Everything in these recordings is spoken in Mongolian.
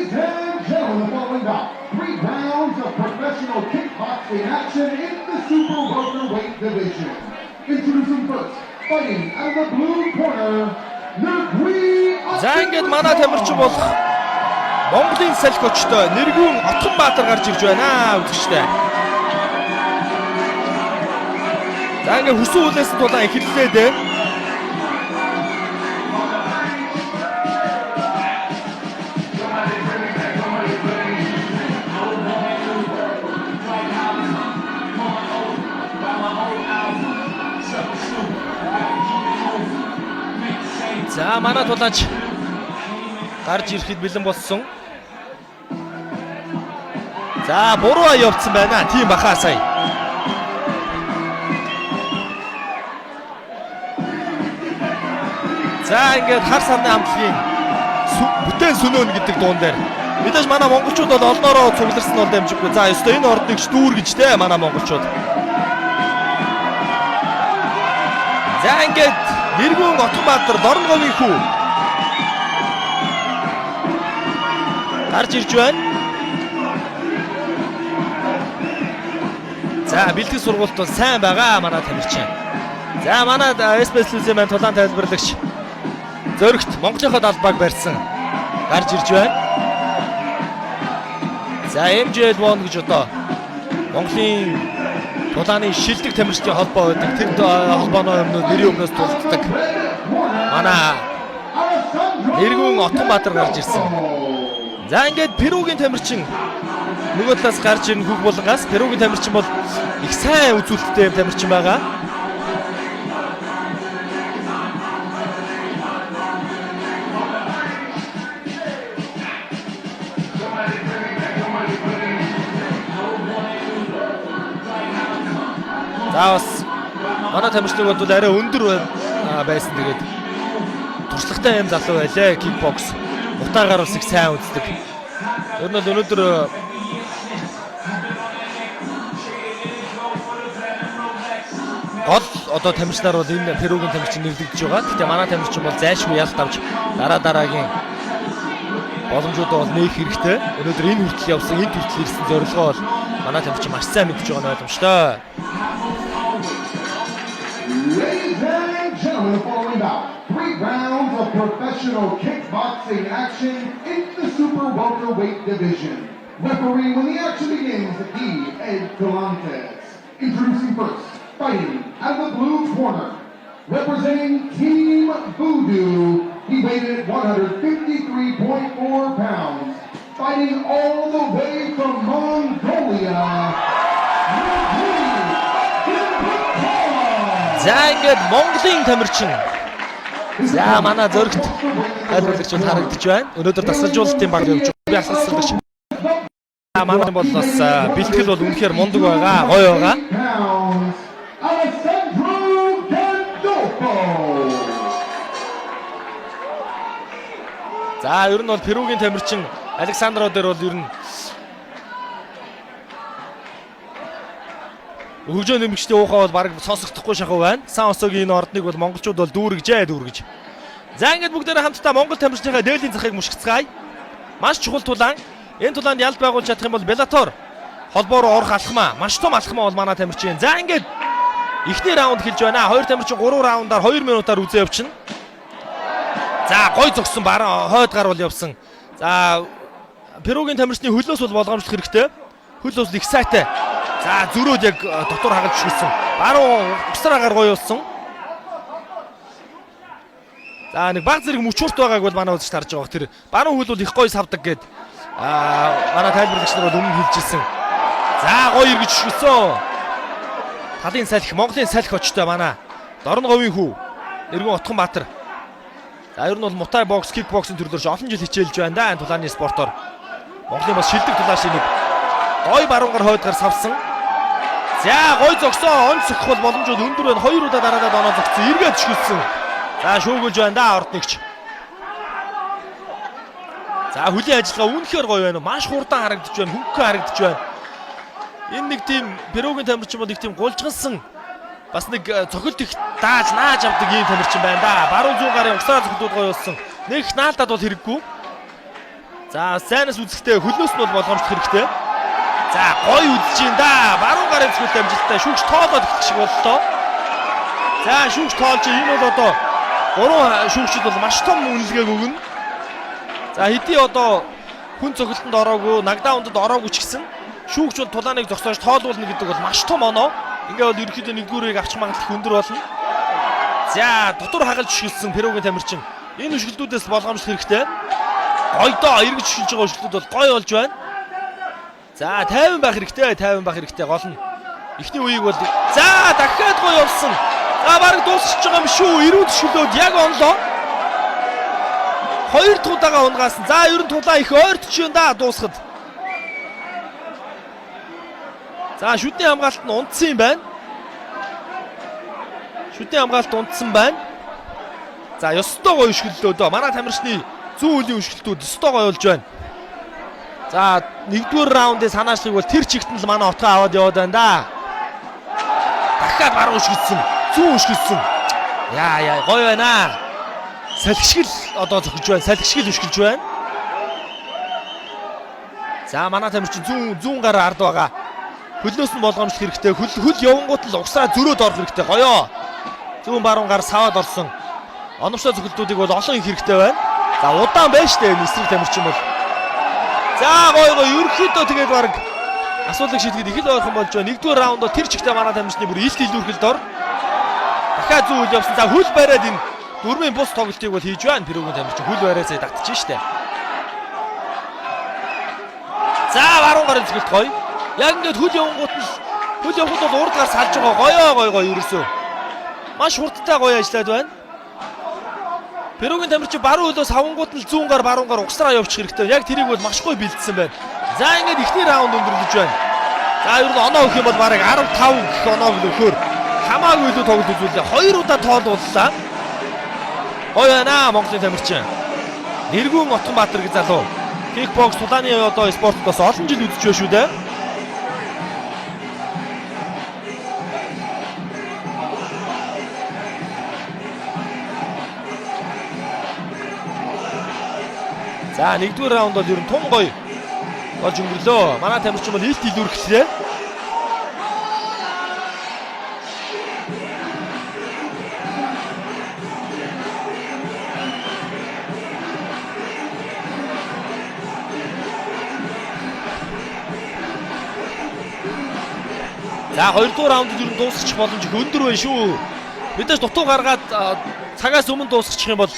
Ladies and gentlemen, the following bout, three rounds of professional kickboxing action in the super welterweight division. Introducing first, fighting out of the blue corner, Nergui. За, ингээд манай тамирчин болох Монголын салхи очтой Нэргүүн Отгонбаатар гарч ирж байна үзэгчтэй. За, ингээд хүсэн хүлээс тулаан эхэллээ дээ. За, манай тулаач гарч ирэхэд бэлэн болсон. За, буруу ая явцсан байна. Тийм баха сая. За, ингээд хар сарны хамтлагийн бүтээн сөнөөн гэдэг дуун дээр мэдээж манай монголчууд бол олноороо цугларсан бол дамжихгүй. За, ёстой энэ ордыг ч дүүргэж те манай монголчууд. За, ингээд Нэргүүн Отгонбаатар, Дорноговийн хүү гарч ирж байна. За, бэлтгэл сургуульд бол сайн байгаа манай тамирчин. За, манай SBS телевизийн маань тулаан тайлбарлагч Зөрөгт Монголынхоо далбааг барьсан гарч ирж байна. За, MJL 1 гэж одоо Монголын тулааны шилдэг тамирчдын холбоо байдаг. Тэр холбооны өмнө нэрийн өмнөөс тулддаг. Манай Нэргүүн Отгонбаатар гарч ирсэн. За, ингээд Перугийн тамирчин нөгөө талаас гарч ирнэ, Хүүх булангаас. Перугийн тамирчин бол их сайн үзүүлэлттэй юм тамирчин байгаа. За, бас манай тамирчныг бол арай өндөр байсан, тэгээд туршлагатай юм залуу байлээ. Кикбокс, мутай-гаар бас их сайн үздэг. Ер нь бол өнөөдөр гол одоо тамирчнаар бол энэ Перугийн тамирчин нэрлэгдэж байгаа. Гэхдээ манай тамирчин бол зайлшгүй ялт авч дараа дараагийн боломжуудаа бол нээх хэрэгтэй. Өнөөдөр энэ хүртэл явсан, энэ хүртэл ирсэн зорилгоо бол манай тамирчин маш сайн мэдж байгаа нь ойлгомжтой. Ladies and gentlemen, the following bout, three rounds of professional kickboxing action in the super welterweight division. Referee when the action begins, D. Ed Galantes. Introducing first, fighting out of the blue corner, representing Team Voodoo, he weighed in at 153.4 pounds, fighting all the way from Mongolia, Nergui Otgonbaatar. За, ингээд Монголын тамирчин. За, манай Зөрөгт тайлбарлагч бол харагдаж байна. Өнөөдөр дасгалжуулалтын баг явж байгаа. Би асуултлагч. За, манай бол бас бэлтгэл бол үнэхээр мундаг байгаа, гоё байгаа. Pounds, Alessandro Gandolfo. За, ер нь бол Перугийн тамирчин Александро дээр бол ер нь хөгжөө нэмэгчдийн уухаа бол бараг сонсогдохгүй шахуу байна. Сан Осогийн энэ ордныг бол монголчууд бол дүүргэжээ, дүүргэж. За, ингээд бүгдээрээ хамтдаа Монгол тамирчныхаа дээлийн захыг мушгицгаая. Маш чухал тулаан. Энэ тулаанд ялт байгуулж чадах юм бол Bellator холбоо руу орох алхмаа, маш том алхмаа бол манай тамирчин. За, ингээд эхний раунд эхэлж байна. Хоёр тамирчин 3 раундаар 2 минутаар үзээ явчихна. За, гой зогсон, баруун хойд гар бол явсан. За, Перугийн тамирчны хөлөөс бол болгоомжлох хэрэгтэй. Хөл бас их сайтай. За, зөрөөд яг дотор хагалж шүлсэн. Баруун угсраагаар гоё болсон. За, нэг баг зэрэг мөчөрт байгааг бол манай үзэгч харж байгаа. Тэр баруун хөл бол их гоё савдаг гэд манай тайлбарлагч нар бол өмнө хэлж ирсэн. За, гоё эргэж шүлсэн. Талын салхи, Монголын салхи очтой манай Дорноговийн хүү Нэргэн Отгонбаатар. За, ер нь бол мутай бокс, кикбоксing төрлөөр олон жил хичээлж байна да энэ тулааны спортоор. Монголын бас шилдэг тулаашийн нэг, гой баруун гар хойдгоор савсан. За, гой зогсоо, он цохих бол боломжууд өндөр байна. Хоёр удаа дараалал оноо зогссон. Эргээд шүлсэн. За, шүүгүүлж байна да ордногч. За, хөлийн ажиллагаа үнэхээр гоё байна. Маш хурдан харагдаж байна. Хөнгөн харагдаж байна. Энэ нэг тийм Перугийн тамирчин бол их тийм гулжгансан бас нэг цохилт их дааж нааж авдаг ийм тамирчин байна да. Баруун зүүн гарын угсраа цохилтууд гоё болсон. Нэг их наалдаад бол хэрэггүй. За, сайнаас үзэхдээ хөлнөөс нь бол болгоомжлох хэрэгтэй. За, гоё үзэж ин да. Баруун гарын цэцгэлт амжилттай шүүгч тоолоод эхлэх шиг боллоо. За, шүүгч тоолж, энэ бол одоо гурван шүүгчд бол маш том үнэлгээг өгнө. За, хэдий одоо хүн цохилтонд ороогүй, нокдаунд ороогүй ч гэсэн шүүгч бол тулааныг зогсоож тоолуулна гэдэг бол маш том оноо. Ингээ бол ерөнхийдөө нэгдүгээрийг авчих магадлал их өндөр болно. За, дотор хагалж өшгөлсөн Перугийн тамирчин. Энэ өшгөлтүүдээс болгоомжлох хэрэгтэй. Гойдоо эргэж өшгөлж байгаа өшгөлтүүд бол гоё болж байна. За, 50 байх хэрэгтэй, 50 байх хэрэгтэй гол нь. Эхний үеийг бол за, дахиад гоё явсан. За, бараг дуусчихж байгаа юм шүү. Эрүүд өшгөлөөд яг онлоо. Хоёр дахь удаага унгаасан. За, ер нь тулаан их ойртож юм да дуусахад. За, шүдний хамгаалалт нь унтсан юм байна. Шүдний хамгаалалт унтсан байна. За, ёстой гоё өшгөллөө дөө. Манай тамирчны зүүн хөлийн өшгөлтүүд ёстой гоё болж байна. За, нэгдүгээр раундын санаачлалыг бол тэр чигт нь л манай отгоо аваад яваад байна да. Дахиад баруун өшгөлсөн. Зүүн өшгөлсөн. Яа яа, гоё байна. Салхишгэл одоо зохиж байна. Салхишгэл өшгөлж байна. За, манай тамирчин зүүн гар ард байгаа. Хөлнөөс нь болгоомжлох хэрэгтэй. Хөл явангууд л угсраа зөрөөд орох хэрэгтэй. Гоёо. Зүүн баруун гар саваад орсон. Оновчтой цохилтуудыг бол олон их хэрэгтэй байна. За, удаан байна штэ энэ эсрэг тамирчин бол. За, гоё гоё, ерөнхийдөө тэгээд баг асуудлыг шийдэхэд их л ойрхон болж байна. Нэгдүгээр раунд тэр чигтээ манай тамирчны бүр илт илүүрхэлд ор. Дахиад зүүн хөл явсан. За, хөл бариад энэ дөрмийн бус тоглолтыг бол хийж байна. Перугийн тамирчин хөл бариад сая татчих штэ. За, баруун гарын цэгэлт гоё. Яг ингээд хөл явангууд нь хөл явахад бол урд гар салж байгаа. Гоё гоё гоё ерөөсөө. Маш хурдтай гоё ажиллаад байна. Перугийн тамирчин баруун хөлөө савангууд нь зүүн гар баруун гар угсраа явуучих хэрэгтэй. Яг тэрийг бол маш гоё бэлдсэн байна. За, ингээд эхний раунд өндөрлөж байна. За, ер нь оноо өгөх юм бол бараг 15 гэх оноог л өгөхөөр хамаагүй илүү тоглолт үзүүллээ. Хоёр удаа тоолууллаа. Гоё байна Монголын тамирчин. Нэргүүн Отгонбаатар гэж залуу. Кикбокс тулааны одоо спортод бас олон жил үзэж байна шүү дээ. За, нэгдүгээр раунд бол ер нь тун гоё болж өнгөрлөө. Манай тамирчин бол илт илүүрхлээ. За, хоёрдугаар раундд ер нь дуусчих боломж их өндөр байна шүү. Мэдээж дутуу гаргаад цагаас өмнө дуусчих юм бол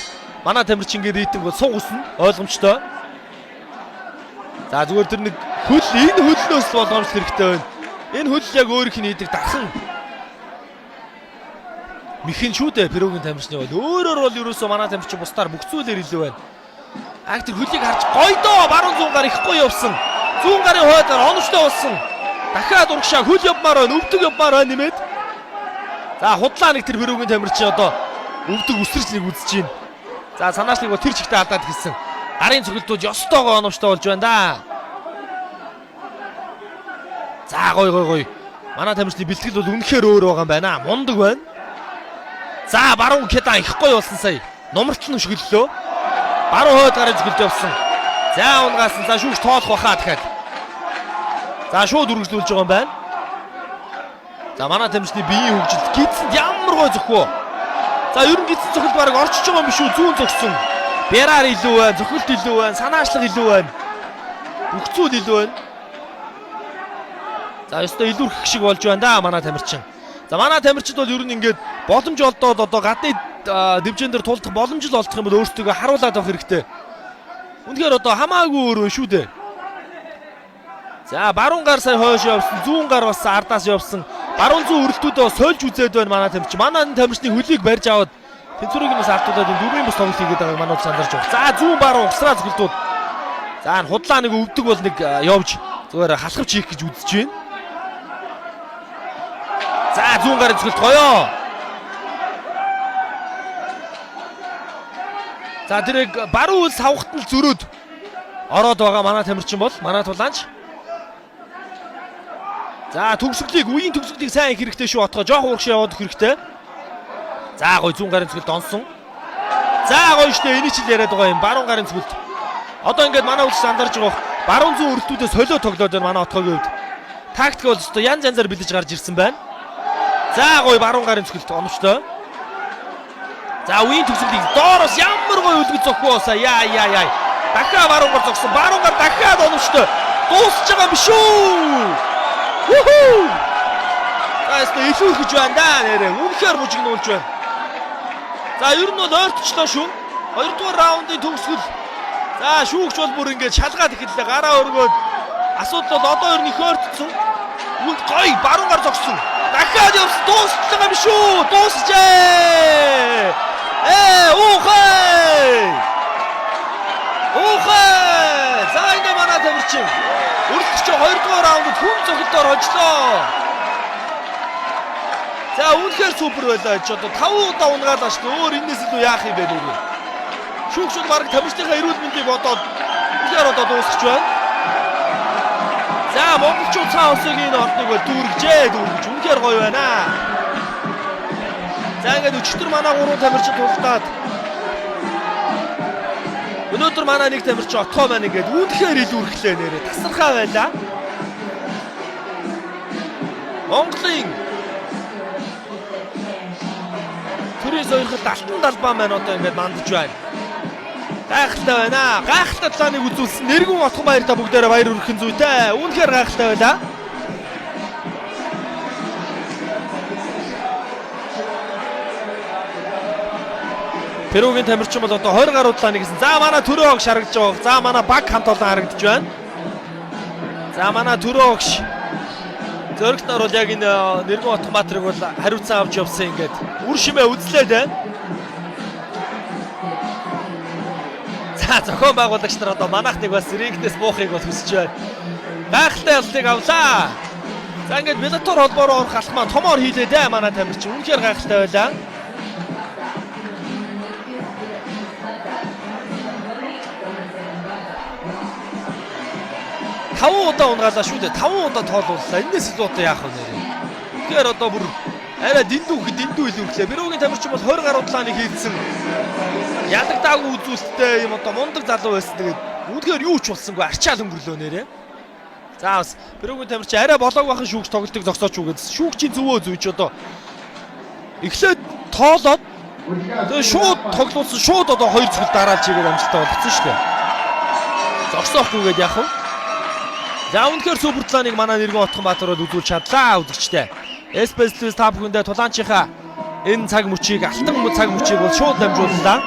манай тамирчингийн рейтинг бол суг өснө, ойлгомжтой. За, зүгээр тэр нэг хөл, энэ хөлнөөс болгоомжлох хэрэгтэй байна. Энэ хөл яг өөрийнх нь хийдэг дархан мэхэн шүү дээ Перугийн тамирчны бол. Өөрөөр бол ерөөсөө манай тамирчин бусдаар бүх зүйлээр илүү байна. Аг тэр хөлийг харж гойдоо баруун зүүн гар ихгүй явсан. Зүүн гарын хойдоор оновчтой болсон. Дахиад урагшаа хөл явмаар байна, өвдөг явмаар байна нэмээд. За, худлаа нэг тэр Перугийн тамирчин одоо өвдөг үсэрч нэг үзэж байна. За, санаачлалыг бол тэр чигтээ алдаад хэлсэн. Гарын цохилтууд ёстойгоо оновчтой болж байна да. За, гой гой гой. Манай тамирчны бэлтгэл бол үнэхээр өөр байгаа юм байна. Мундаг байна. За, баруун кедан их гоё болсон сая. Нумартал нь өшгөллөө. Баруун хойд гарын цохилт явсан. За, унгаасан. За, шүүгч тоолох баха дахиад. За, шууд үргэлжлүүлж байгаа юм байна. За, манай тамирчны биеийн хөгжилт гидсэнд ямар гой зөхвөө. За, ер нь гидсэн цохилт бараг орчиж байгаа юм биш үү? Зүүн зогсон. Бяраар илүү байна, цохилт илүү байна, санаачлага илүү байна. Бүх зүйл илүү байна. За, ёстой илүүрхэх шиг болж байна да манай тамирчин. За, манай тамирчид бол ер нь ингээд боломж олдоод одоо гадны дивжин дээр тулдах боломж л олдох юм бол өөрсдөө харуулад авах хэрэгтэй. Үнэхээр одоо хамаагүй өөр шүү дээ. За, баруун гар сая хойш явсан, зүүн гар бас ардаас явсан. Баруун зүүн өрөлтүүдээ сольж үзээд байна манай тамирчин. Манай энэ тамирчны хөлийг барьж аваад тэнцвэрийг нь бас алдуулаад энэ дөрвийн бус тоглолт хийгээд байгааг манай сандарч байна. За, зүүн баруун угсраа цохилтууд. За, энэ худлаа нэг өвдөг бол нэг явж зүгээр халахвч хийх гэж үзэж байна. За, зүүн гарын цохилт гоё. За, тэрийг баруун үл савхт нь зөрөөд ороод байгаа манай тамирчин бол манай тулаанч. За, төгсгөлийг үеийн төгсгөлийг сайн их хэрэгтэй шүү отгоо. Жохон урагш яваад өгөх хэрэгтэй. За, гоё зүүн гарын цохилт онсон. За, гоё штэ, эний чил яриад байгаа юм. Баруун гарын цохилт. Одоо ингээд манай үзэгч андарж байгаа баруун зүүн өрөлтүүдээ солио тоглоод байна манай Отгоогийн хувьд. Тактик бол өстой янз янзаар бэлдэж гарч ирсэн байна. За гоё баруун гарын цохилт оновчтой. За үеийн төгсгөлийг доороос ямар гоё үлгэж зогхоосаа яа яа яа. Дахиад баруун гар зогсон. Баруун гар дахиад оновчтой. Дуусч байгаа юм биш үү? Уху! За өстой илүү их гэж байна да нэрээ. Үнэхээр бужигнуулж байна. За ер нь бол ойртчлоо шүү. Хоёрдугаар раундын төгсгөл. За шүүгч бол бүр ингээд шалгаад эхэллээ. Гараа өргөөд асуудал бол одоо ер нь их ойртсон. Үнд гоё баруун гар зогссон. Дахиад явсан дуусчлаа юм шүү. Дуусжээ. Уухай! Уухай! За ингээ манай тамирчин өрөлдөгч хоёрдугаар раундд хүн цогцолдоор хожлоо. За үнэхээр супер байлаа гэж одоо 5 удаа унгаалаа шүү. Өөр энэс илүү яах юм бэ нэрээ. Шүүгчүүд баг тамирчдынхаа эрүүл мэндийг бодоод үнэхээр одоо дуусчих байна. За монголчууд цаа усыг энэ ордныг бол дүүргэжээ дүүргэж үнэхээр гоё байна. За ингээд өчигдөр манай 3 тамирчин тулдаад өнөөдөр манай нэг тамирчин Отгоо маань ингээд үнэхээр илүүрхлээ нэрээ тасархаа байлаа. Монголын төрийн сойрхолт алтан далбаа маань одоо ингээд мандаж байна. Гайхалтай байна. Гайхалтай талааныг үзүүлсэн Нэргүн Отгон баяртай бүгдээрээ баяр хүргэх зүйтэй. Үнэхээр гайхалтай байлаа. Перугийн тамирчин бол одоо 20 гаруй талааныг хийсэн. За манай Төрөө огш харагдаж байгаа. За манай баг хамт олон харагдаж байна. За манай Төрөө огш зөрөгтнөр бол яг энэ Нэргүн Отгонбаатарыг бол хариуцсан авч явсан ингээд үр шимээ үзлээд байна. За зохион байгуулагч нар одоо манайх нэг бас рингнээс буухыг бол хүсэж байна. Гайхалтай яллыг авлаа. За ингээд Bellator холбоо руу орох алхмаа томоор хийлээ дээ манай тамирчин. Үнэхээр гайхалтай байлаа. Таван удаа унгаалаа шүү дээ. 5 удаа тоолууллаа. Энэс илүү одоо яах вэ нэрээ. Тэгэхээр одоо бүр арай дэндүү дэндүү илүүрхлээ. Перугийн тамирчин бол 20 гаруй талааныг хийлсэн. Ялагдаагүй үзүүлэлттэй юм одоо мундаг залуу байсан. Тэгээд үнэхээр юу ч болсонгүй арчаал өнгөрлөө нэрээ. За бас Перугийн тамирчин арай болоог бахан шүүгч тоглолтыг зогсооч үү гэдсэн. Шүүгчийн зөвөө зүйч одоо эхлээд тоолоод тэгээд шууд тоглуулсан. Шууд одоо хоёр цогт дараалж хийгээд амжилттай болгоцсон шүү дээ. Зогсоохгүйгээд яах вэ? За үнэхээр супер талааныг манай Нэргэн Отгонбаатар бол үзүүлж чадлаа үзэгчтэй. SPS Телевиз та бүхэндээ тулаанчийнхаа энэ цаг мөчийг алтан цаг мөчийг бол шууд дамжууллаа.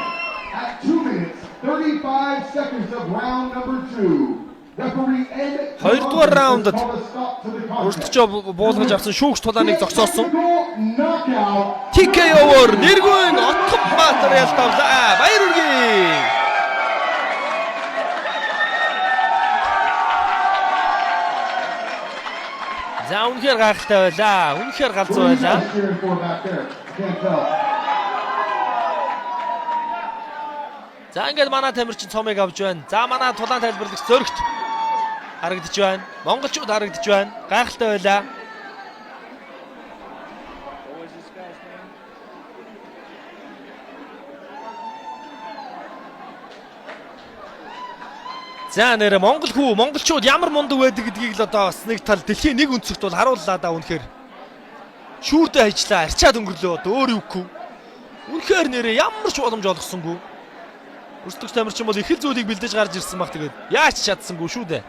At 2 minutes, 35 seconds of round number 2. Referee Ed Хоёрдугаар раундд called a stop to the contest. өрсөлдөгчөө буулгаж авсан шүүгч тулааныг зогсоосон. Knockout. TKO-оор Нэргэн Отгонбаатар ялт авлаа. Баяр хүргэе. За үнэхээр гайхалтай байлаа. Үнэхээр галзуу Who are you байлаа. guys cheering for back there? Can't tell. За ингээд манай тамирчин цомыг авч байна. За манай тулаан тайлбарлагч зөрөгт харагдаж байна. Монголчууд харагдаж байна. Гайхалтай байлаа. What was this guy's name? За нэрэ Монгол хүү монголчууд ямар мундаг байдаг гэдгийг л одоо бас нэг тал дэлхийн нэг өнцөгт бол харууллаа да үнэхээр. Шүүрдээ ажиллаа, арчаад өнгөрлөө одоо өөр юу гэв. Үнэхээр нэрэ ямар ч боломж олгосонгүй. Өрсөлдөгч тамирчин бол их л зүйлийг бэлдэж гарч ирсэн баг тэгээд яаж ч чадсангүй шүү дээ.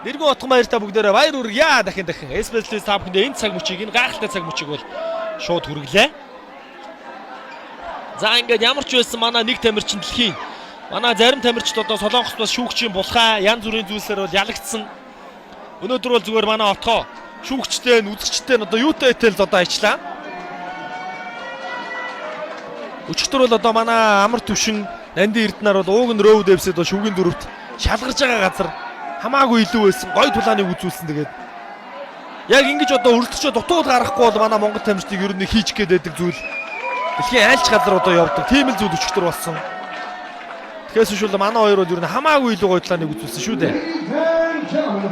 Нэргэн Отгон баяртай бүгдээрээ баяр хүргье дахин дахин. SPS та бүхэндээ энэ цаг мөчийг энэ гайхалтай цаг мөчийг бол шууд хүргэлээ. За ингээд ямар ч байсан манай нэг тамирчин дэлхийн манай зарим тамирчид одоо Солонгост бас шүүгчийн булхай янз бүрийн зүйлсээр бол ялагдсан. Өнөөдөр бол зүгээр манай Отгоо шүүгчтэй нь үзэгчтэй нь одоо юутай итэл одоо ажиллаа. Өчигдөр бол одоо манай амар төвшин Нандин Эрдэнээр бол ууг нь Рөв дэвсэд бол шүүгийн дөрөвт шалгарч байгаа газар хамаагүй илүү байсан гой тулааныг үзүүлсэн тэгээд яг ингэж одоо өрсөлдөгчөө дутууд гаргахгүй бол манай Монгол тамирчдыг ер нь хийчих гээд байдаг зүйл дэлхийн айлч газар одоо явдаг тийм л зүйл өчигдөр болсон. Тэгэхээр шүүл манай хоёр бол ер нь хамаагүй илүү гой тулааныг үзүүлсэн шүү дээ. Ladies and gentlemen,